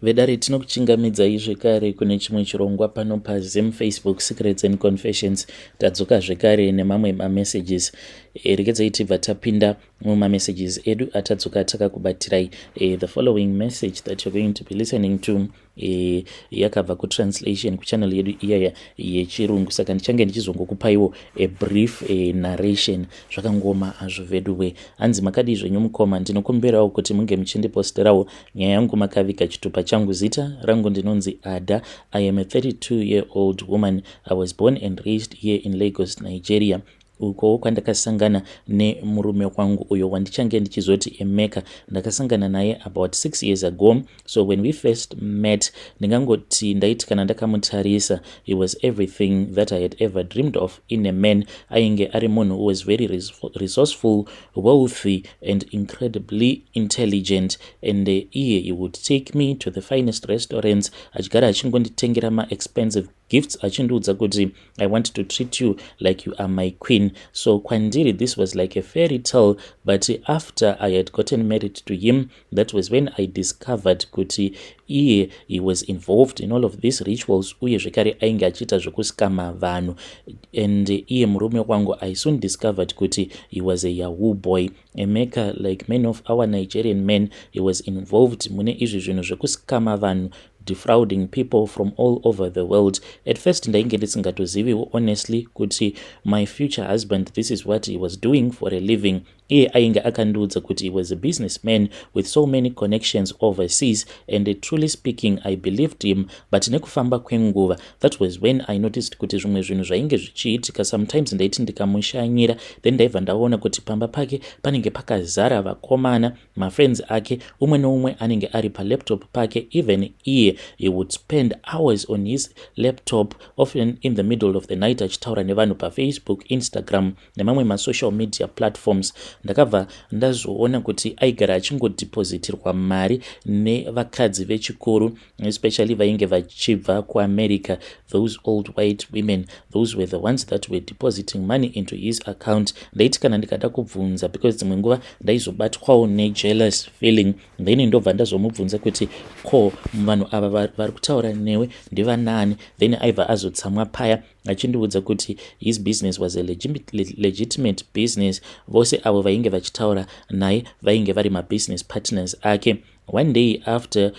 Vedare, tinokuchingamidzai zvekare kune chimwe chirongwa pano paZim Facebook Secrets and Confessions. Tadzoka zvekare nemamwe mamessages. Regedzai tibva tapinda mumamessages edu atadzoka takakubatirai. The following message that you're going to be listening to yakabva kutranslation kuchannel yedu iyaya yechirungu, saka ndichange ndichizongokupaiwo a brief narration. Zvakangoma hazvo veduwe. Hanzi, "Makadii zvenyu mukoma? Ndinokumbirawo kuti munge muchindiposterawo nyaya yangu makaviga chitupa changu. Zita rangu ndinonzi Ada. I am a 32 year old woman. I was born and raised here in Lagos, Nigeria, uko kwandakasangana nemurume wangu uyo wandichange ndichizoti Emeka. Ndakasangana naye about 6 years ago. So when we first met, ndingangoti ndaiti kana ndakamutarisa, he was everything that I had ever dreamed of in a man. Ainge ari munhu who was very resourceful, wealthy and incredibly intelligent. And iye, he would take me to the finest restaurants, achigara achingonditengera maexpensive gifts, achindiudza kuti, 'I want to treat you like you are my queen.' So kwandiri this was like a fairy tale. But after I had gotten married to him, that was when I discovered kuti iye, he was involved in all of these rituals, uye zvekare ainge achiita zvekuscama vanhu. And iye murume wangu, I soon discovered kuti he was a yahoo boy. Emeka, like many of our Nigerian men, he was involved mune izvi zvinhu zvekuscama vanhu, defrauding people from all over the world. At first ndainge ndisingatoziviwo honestly kuti my future husband, this is what he was doing for a living. Iye ainge akandiudza kuti he was a businessman with so many connections overseas, and truly speaking, I believed him. But nekufamba kwenguva, that was when I noticed kuti zvimwe zvinhu zvainge zvichiitika. Sometimes ndaiti ndikamushanyira, then ndaibva ndaona kuti pamba pake panenge pakazara vakomana, mafriends ake, umwe neumwe anenge ari palaptop pake. Even iye, he would spend hours on his laptop, often in the middle of the night, achitaura nevanhu paFacebook, Instagram nemamwe masocial media platforms. Ndakabva ndazoona kuti aigara achingodepositirwa mari nevakadzi vechikuru, especially vainge vachibva kuAmerica. Those old white women, those were the ones that were depositing money into his account. Ndaiti kana ndikada kubvunza, because dzimwe nguva ndaizobatwawo nejealous feeling, then ndobva ndazomubvunza kuti, 'Ko vanhu ava vari kutaura newe ndivanani?' Then aibva azotsamwa paya, achindiudza kuti his business was a legitimate business. Vose avo vainge vachitaura naye vainge vari mabusiness partners ake. One day after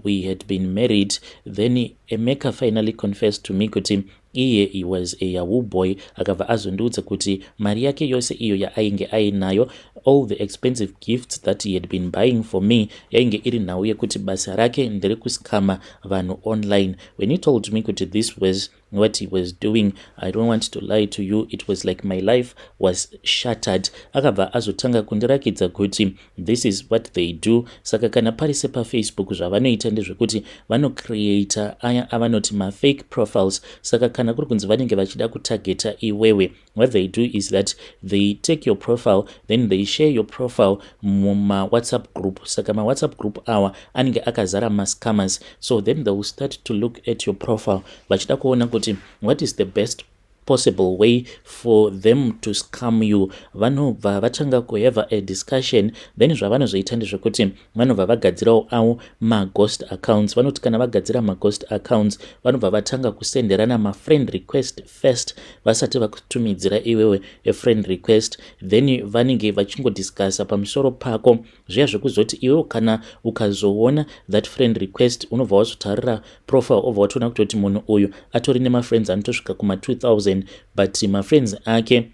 we had been married, then Emeka finally confessed to me kuti iye, he was a yahoo boy. Akabva azondiudza kuti mari yake yose iyo yaainge ainayo, all the expensive gifts that he had been buying for me, yainge iri nhau yekuti basa rake nderekuscama vanhu online. When he told me kuti this was what he was doing, I don't want to lie to you, it was like my life was shattered. Akabva azotanga kundirakidza kuti this is what they do. Saka kana pari sepaFacebook, zvavanoita ndezvekuti vanocreata aya avanoti mafake profiles. Saka kana kuri kunzi vanenge vachida kutargeta iwewe, what they do is that they take your profile, then they share your profile mumawhatsapp group. Saka mawhatsapp group awa anenge akazara mascammers. So then they will start to look at your profile, vachida kuona kuti what is the best possible way for them to scam you. Vanobva vatanga kuhave a discussion. Then zvavanozoita ndezvekuti vanobva vagadzirawo avo maghost accounts. Vanoti kana vagadzira maghost accounts, vanobva vatanga kusenderana mafriend request first, vasati vakutumidzira iwewe afriend request. Then vanenge vachingodiscussa pamusoro pako zviya, zvekuzoti iwewe kana ukazoona that friend request, unobva wazotarira profile, obva watoona kutoti munhu uyu atori nemafriends anotosvika kuma2000, but mafriends ake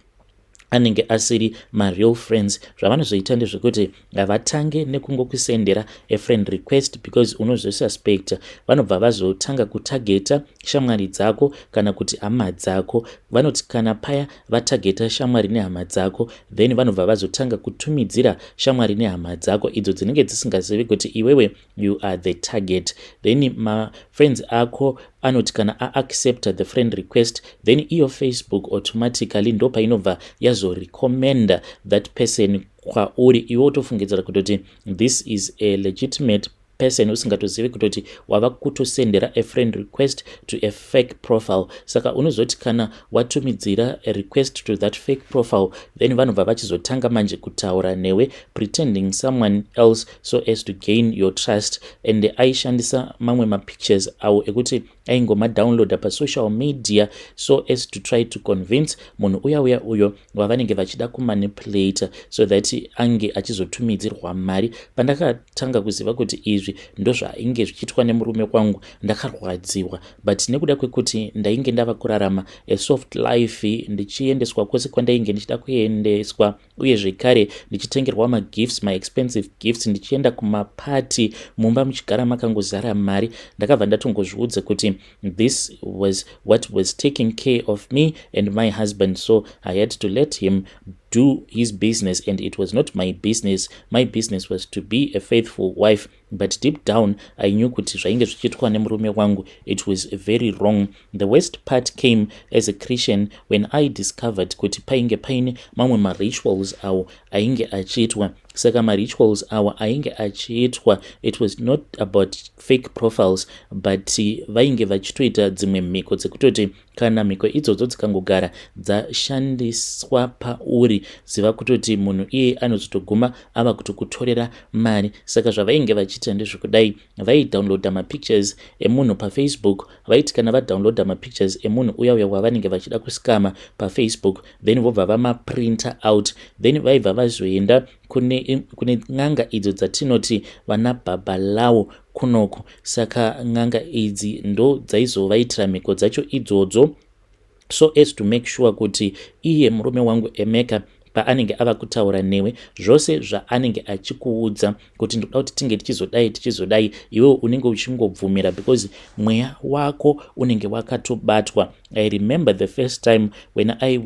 anenge asiri mareal friends. Zvavanozoita ndezvekuti havatange nekungokusendera afriend request, because unozosuspecta. Vanobva vazotanga kutargeta shamwari dzako kana kuti hama dzako. Vanoti kana paya vatargeta shamwari nehama dzako, then vanobva vazotanga kutumidzira shamwari nehama dzako idzo dzinenge dzisingazivi kuti iwewe you are the target. Then mafriends ako anoti kana aaccepta the friend request, then iyo Facebook automatically ndo painobva yazorecommenda that person kwauri iwe, wotofungidzira kutoti this is a legitimate person, usingatozivi kutoti wava kutosendera a friend request to a fake profile. Saka unozoti kana watumidzira a request to that fake profile, then vanobva vachizotanga manje kutaura newe, pretending someone else so as to gain your trust. And aishandisa mamwe mapictures awo ekuti aingomadownloada pasocial media so as to try to convince munhu uya uya uyo wavanenge vachida kumanipulata so that ange achizotumidzirwa mari. Pandakatanga kuziva kuti izvi ndozvainge zvichiitwa nemurume wangu, ndakarwadziwa, but nekuda kwekuti ndainge ndava kurarama a soft life, ndichiendeswa kwose kwandainge ndichida kuendeswa, uye zvekare ndichitengerwa magifts, maexpensive gifts, ndichienda kumapati, mumba muchigara makangozara mari, ndakabva ndatongozviudza kuti this was what was taking care of me and my husband, so I had to let him do his business and it was not my business. My business was to be a faithful wife, but deep down I knew kuti zvainge zvichiitwa nemurume wangu, it was very wrong. The worst part came as a Christian when I discovered kuti painge paine mamwe marituals awo ainge achiitwa. Saka marituals awa ainge achiitwa, it was not about fake profiles, but vainge vachitoita dzimwe mhiko dzekutoti kana mhiko idzodzo dzikangogara dzashandiswa pauri, ziva kutoti munhu iye anozotoguma ava kutokutorera mari. Saka zvavainge vachiita ndezvekudai: vaidownloada mapictures emunhu paFacebook. Vaiti kana vadownloada mapictures emunhu uya uya wavanenge vachida kuscama paFacebook, then vobva vamaprinta out, then vaibva vazoenda kune n'anga idzo dzatinoti vana bhabhalawo kunoko. Saka n'anga idzi ndo dzaizovaitira mhiko dzacho idzodzo so as to make sure kuti iye murume wangu Emeka, paanenge ava kutaura newe, zvose zvaanenge achikuudza kuti ndoda kuti tinge tichizodai, tichizodai, iwewe unenge uchingobvumira because mweya wako unenge wakatobatwa. I remember the first time when I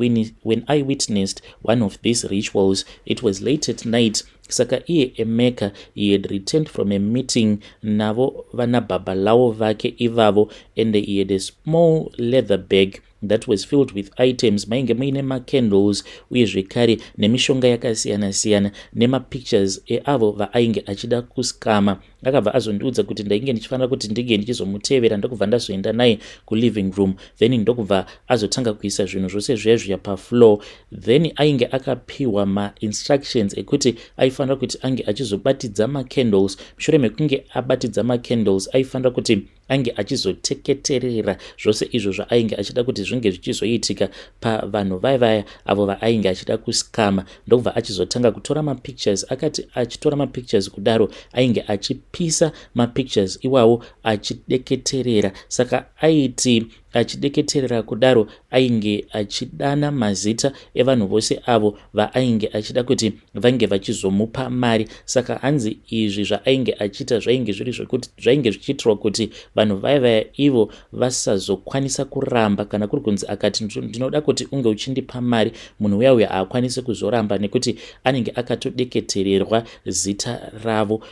witnessed one of these rituals. It was late at night. Saka iye Emeka, he had returned from a meeting navo vana bhabhalawo vake ivavo, and he had a small leather bag that was filled with items. Mainge muine macandles, uye zvekare nemishonga yakasiyana-siyana, nemapictures eavo vaainge achida kuscama. Akabva azondiudza kuti ndainge ndichifanira kuti ndinge ndichizomutevera. Ndokubva ndazoenda naye kuliving room, then ndokubva azotanga kuisa zvinhu zvose zviya zviya pafloor. Then ainge akapiwa mainstructions ekuti aifanira kuti ange achizobatidza macandles. Mushure mekunge abatidza macandles, aifanira kuti ange achizoteketerera zvose izvo zvaainge achida kuti zvinge zvichizoitika pavanhu vaya vaya avo vaainge achida kuscama. Ndokubva achizotanga kutora mapictures. Akati achitora mapictures kudaro, ainge achipisa mapictures iwawo achideketerera. Saka aiti achideketerera kudaro, ainge achidana mazita evanhu vose avo vaainge achida kuti vange vachizomupa mari. Saka hanzi izvi zvaainge achiita zvainge zviri zvekuti zvainge zvichiitirwa kuti vanhu vaya vaya ivo vasazokwanisa kuramba. Kana kuri kunzi akati, "Ndinoda kuti unge uchindipa mari," munhu uya uya haakwanisi kuzoramba nekuti anenge akatodeketererwa zita ravo,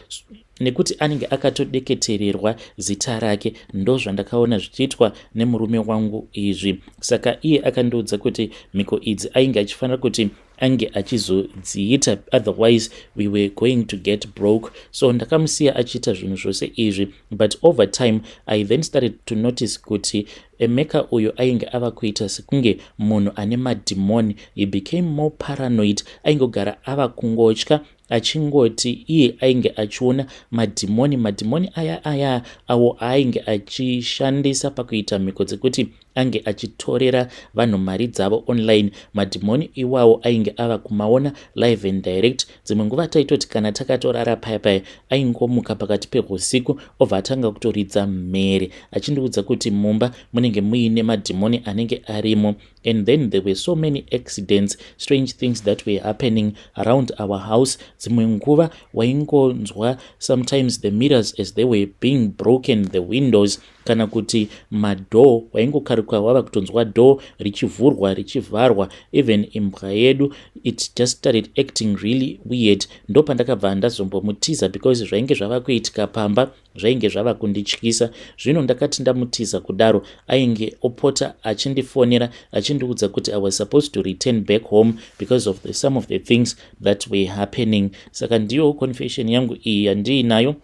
nekuti anenge akatodeketererwa zita rake. Ndo zvandakaona zvichiitwa nemurume wangu izvi. Saka iye akandiudza kuti mhiko idzi ainge achifanira kuti ange achizodziita, otherwise we were going to get broke. So ndakamusiya achiita zvinhu zvose izvi, but over time I then started to notice kuti Emeka uyo ainge ava kuita sekunge munhu ane madhimoni. He became more paranoid. Aingogara ava kungotya, achingoti iye ainge achiona madhimoni, madhimoni aya aya awo aainge achishandisa pakuita mhiko dzekuti ange achitorera vanhu mari dzavo online. Madhimoni iwawo ainge ava kumaona live and direct. Dzimwe nguva taitoti kana takatorara paya paya, aingomuka pakati peusiku, obva atanga kutoridza mhere achindiudza kuti mumba munenge muine madhimoni anenge arimo. And then there were so many accidents, strange things that were happening around our house. Dzimwe nguva waingonzwa sometimes the mirrors as they were being broken, the windows, kana kuti madoor. Waingokaruka wava kutonzwa door richivhurwa, richivharwa. Even imbwa yedu, it just started acting really weird. Ndo pandakabva ndazombomutiza because zvainge zvava kuitika pamba zvainge zvava kundityisa. Zvino ndakati ndamutiza kudaro, ainge opota achindifonera achindiudza kuti I was supposed to return back home because of some of the things that were happening. Saka ndiyo confession yangu iyi yandiinayo.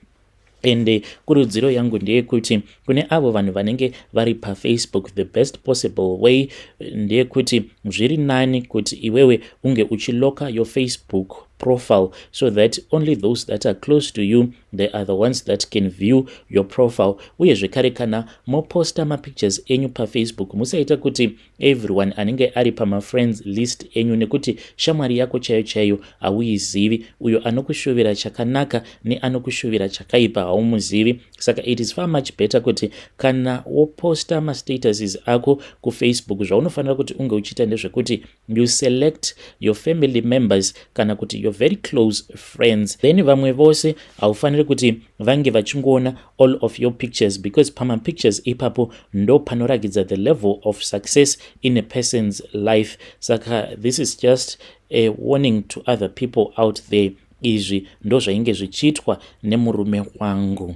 Ende kurudziro yangu ndeyekuti kune avo vanhu vanenge vari paFacebook, the best possible way ndeyekuti zviri nani kuti iwewe unge uchiloka your Facebook profile so that only those that are close to you, they are the ones that can view your profile. Uye zvekare, kana moposta mapictures enyu paFacebook, musaita kuti everyone anenge ari pamafriends list enyu, nekuti shamwari yako chaiyo chaiyo hauizivi. Uyo anokushuvira chakanaka neanokushuvira chakaipa haumuzivi. Saka it is far much better kuti kana woposta mastatuses ako kuFacebook, zvaunofanira kuti unge uchiita ndezvekuti you select your family members kana kuti your very close friends, then vamwe vose haufaniri kuti vange vachingoona all of your pictures, because pamapictures ipapo ndo panorakidza the level of success in a person's life. Saka this is just a warning to other people out there. Izvi ndo zvainge zvichiitwa nemurume wangu.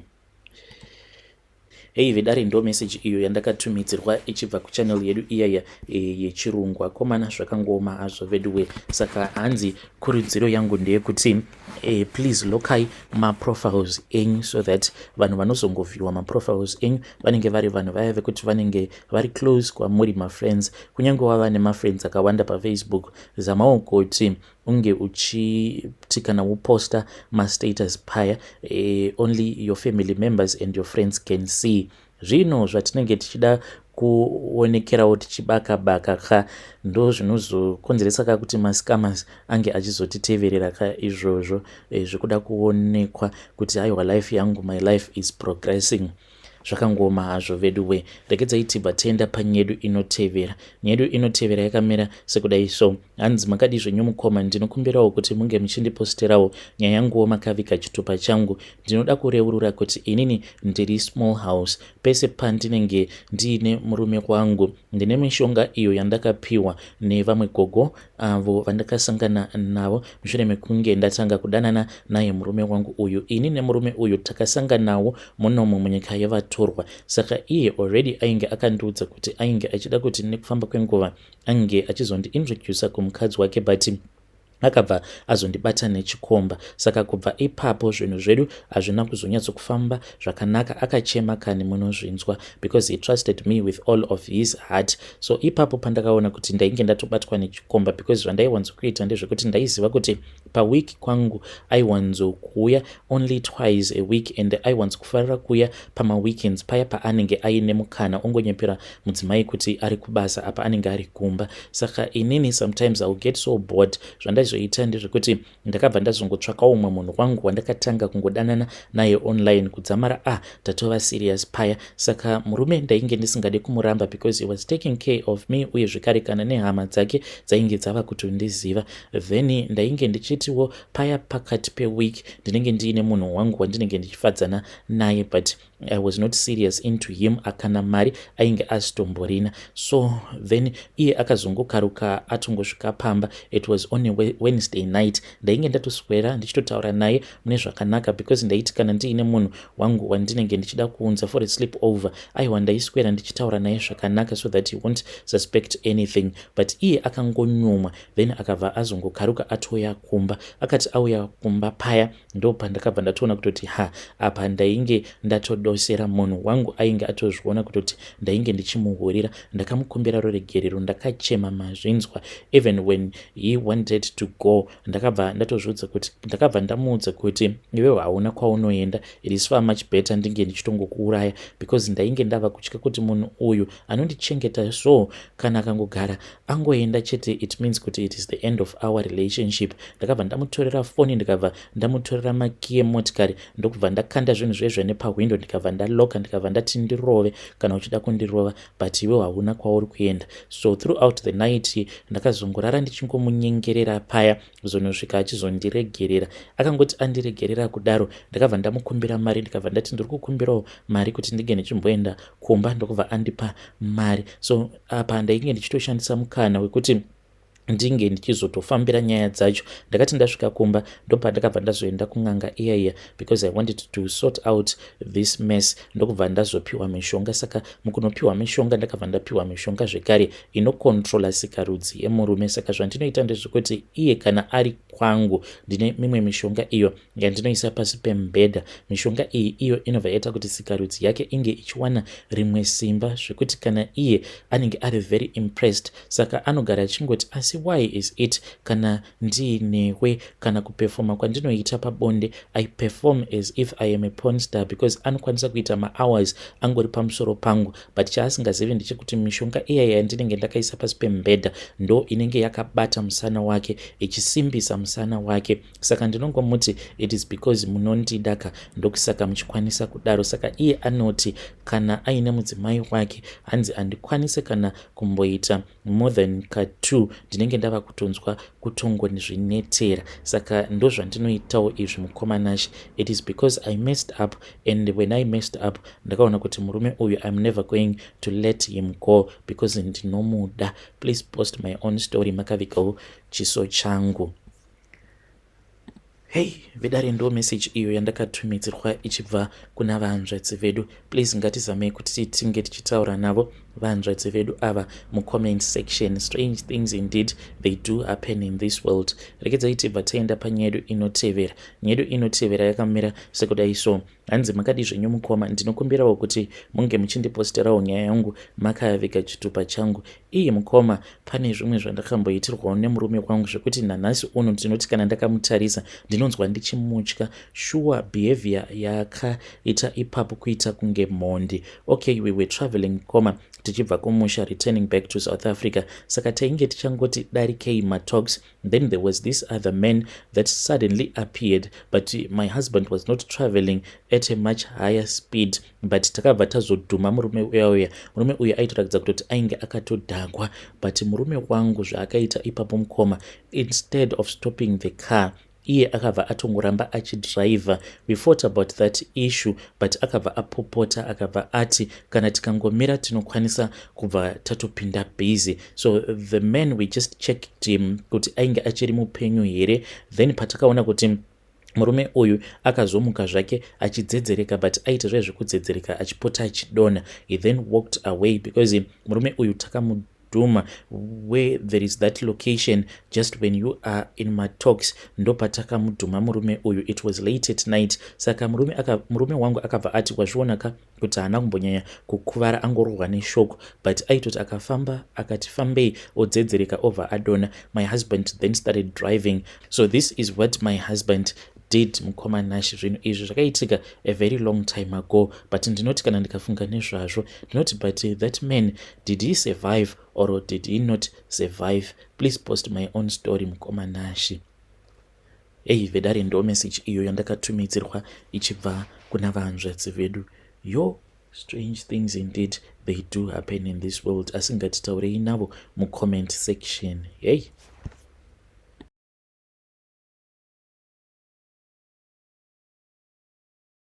Hei vedare, ndo meseji iyo yandakatumidzirwa ichibva kuchannel yedu iyaya yechirungu. Akomana, zvakangooma hazvo veduwe. Saka hanzi kurudziro yangu ndeyekuti please lokai maprofiles enyu so that vanhu vanozongoviewa maprofiles enyu vanenge vari vanhu vaya vekuti vanenge vari close kwamuri, mafriends. Kunyange wava nemafriends akawanda paFacebook, zamawo kuti unge uchiti kana uposta mastatus paya, only your family members and your friends can see. Zvino zvatinenge tichida kuonekerawo tichibaka baka ka, ndo zvinozokonzeresa ka kuti mascammers ange achizotiteverera ka izvozvo zvekuda kuonekwa kuti aiwa, life yangu, my life is progressing. Zvakangooma hazvo vedu we. Regedzai tibva tienda panyedu inotevera. Nyedu inotevera yakamira sekudai so. Hanzi, "Makadi zvenyu mukoma? Ndinokumbirawo kuti munge muchindiposterawo nyaya yanguwo makaviga chitupa changu. Ndinoda kureurura kuti inini ndiri small house. Pese pandinenge ndiine murume wangu, ndine mishonga iyo yandakapiwa nevamwe gogo avo vandakasangana navo mushure mekunge ndatanga kudanana naye murume wangu uyu. Ini nemurume uyu takasanganawo munomu munyika yevatorwa. Saka iye already ainge akandiudza kuti ainge achida kuti nekufamba kwenguva ange achizondiintrodusa kumukadzi wake, but akabva azondibata nechikomba. Saka kubva ipapo zvinhu zvedu hazvina kuzonyatsokufamba zvakanaka." Akachema kani, munozvinzwa, because he trusted me with all of his heart. "So ipapo pandakaona kuti ndainge ndatobatwa nechikomba, because zvandaiwanzokuita ndezvekuti ndaiziva kuti paweek kwangu aiwanzokuuya only twice a week, and aiwanzokufarira kuuya pamaweekends paya paanenge aine mukana, ongonyepera mudzimai kuti ari kubasa, apa anenge ari kumba. Saka inini sometimes I will get so bored. Zvandaizoita ndezvekuti ndakabva ndazongotsvakawo umwe munhu wangu wandakatanga kungodanana naye online kudzamara tatova serious paya. Saka murume ndainge ndisingade kumuramba because he was taking care of me, uye zvekare kana nehama dzake dzainge dzava kutondiziva. Then ndainge ndichitiwo paya pakati peweek ndinenge ndiine munhu wangu wandinenge ndichifadzana naye, but I was not serious into him. Akana mari ainge asitomborina. So then iye akazongokaruka atongosvika pamba. It was on a Wednesday night. Ndainge ndatoswera ndichitotaura naye mune zvakanaka, because ndaiti kana ndiine munhu wangu wandinenge ndichida kuunza for a sleep over, aiwa, ndaiswera ndichitaura naye zvakanaka so that he won't suspect anything. But iye akangonyumwa, then akabva azongokaruka atouya kumba. Akati auya kumba paya, ndo pandakabva ndatoona kutoti ha, apa ndainge ndatodosera munhu wangu. Ainge atozviona kutoti ndainge ndichimuhurira. Ndakamukumbira ruregerero, ndakachema, mazvinzwa. Even when he wanted to go, ndakabva ndatozviudza kuti, ndakabva ndamuudza kuti, 'Iwewe hauna kwaunoenda. It is far much better ndinge ndichitongokuuraya,' because ndainge ndava kutya kuti munhu uyu anondichengeta, so kana akangogara angoenda chete, it means kuti it is the end of our relationship. Ndakabva ndamutorera foni, ndikabva ndamutorera makiyi emotikari, ndokubva ndakanda zvinhu zvezvo nepahwindo, ndikabva ndaloka, ndikabva ndati, 'Ndirove kana uchida kundirova, but iwe hauna kwauri kuenda.' So throughout the night ndakazongorara ndichingomunyengerera paya, kuzonosvika achizondiregerera. Akangoti andiregerera kudaro, ndakabva ndamukumbira mari, ndikabva ndati ndiri kukumbirawo mari kuti ndinge ndichimboenda kumba, ndokubva andipa mari. So apa ndainge ndichitoshandisa mukana wekuti Ndinge ndichizotofambira nyaya dzacho. Ndakati ndasvika kumba, ndopandakabva ndazoenda kun'anga iya iya because I wanted to sort out this mess. Ndokubva ndazopiwa mishonga. Saka mukunopiwa mishonga, ndakabva ndapiwa mishonga zvekare inocontrola sikarudzi yemurume. Saka zvandinoita ndezvekuti iye kana ari kwangu, ndine mimwe mishonga iyo yandinoisa pasi pemubhedha. Mishonga iyi iyo inobva yaita kuti sikarudzi yake inge ichiwana rimwe simba, zvekuti kana iye anenge ari very impressed. Saka anogara achingoti, "Asi why is it kana ndiinewe, kana kuperforma kwandinoita pabonde, I perform as if I am a porn star?" Because anokwanisa kuita mahours angori pamusoro pangu, but chaasingazivi ndechekuti mishonga iya yandinenge ndakaisa pasi pemubhedha ndo inenge yakabata musana wake, ichisimbisa musana wake. Saka ndinongomuti, "It is because munondidaka, ndokusaka muchikwanisa kudaro." Saka iye anoti kana aine mudzimai wake, hanzi handikwanise kana kumboita more than ka2, ndinenge ndava kutonzwa kutongonzvinetera. Saka ndozvandinoitawo izvi, mukoma Nashe. It is because I messed up, and when I messed up, ndakaona kuti murume uyu, I'm never going to let him go because ndinomuda. Please post my own story makavigawo chiso changu. Hei vedare, ndo message iyo yandakatumidzirwa ichibva kuna vanzvadzi vedu. Please, ngatizamei kuti tinge tichitaura navo vanzvadzi vedu ava mucomment section. Strange things indeed, they do happen in this world. Rekedzai tibva taenda panyaya yedu inotevera. Nyaya yedu inotevera yakamira sekudai so. Hanzi, "Makadi zvenyu mukoma? Ndinokumbirawo kuti munge muchindiposterawo nyaya yangu makaviga chitupa changu." Iye mukoma, pane zvimwe zvandakamboitirwawo nemurume wangu zvekuti nanhasi uno ndinoti kana ndakamutarisa ndinonzwa ndichimutya. Sure, behavior yakaita ipapo kuita kunge mhondi. Okay, we were traveling, mukoma, tichibva kumusha, returning back to South Africa. Saka tainge tichangoti darikei matox, then there was this other man that suddenly appeared, but my husband was not traveling at a much higher speed, but takabva tazodhuma murume uya uya. Murume uyu aitoratidza kutoti ainge akatodhakwa, but murume wangu zvaakaita ipapo, mukoma, instead of stopping the car, iye akabva atongoramba achidhiraivha. We fought about that issue, but akabva apopota, akabva ati kana tikangomira tinokwanisa kubva tatopinda busy. So the man, we just checked him kuti ainge achiri mupenyu here. Then patakaona kuti murume uyu akazomuka zvake achidzedzereka, but aita zvaizvo zvekudzedzereka achipota achidonha, he then walked away because murume uyu takamudhuma where there is that location just when you are in matox. Ndopatakamudhuma murume uyu. It was late at night. Saka murume wangu akabva ati, "Wazvionaka kuti haana kumbonyanya kukuvara, angorohwa neshock." But aitoti akafamba, akati fambei, odzedzereka, obva adonha. My husband then started driving. So this is what my husband did, mukoma Nash. Zvinhu izvi zvakaitika a very long time ago, but ndinoti kana ndikafunga nezvazvo ndinoti, but that man, did he survive or did he not survive? Please post my own story, mukoma Nash. Ei vedare, ndo message iyo yandakatumidzirwa ichibva kuna vanzvadzi vedu. Yo, strange things indeed, they do happen in this world. Asi ngatitaurei navo mucomment section. Hey.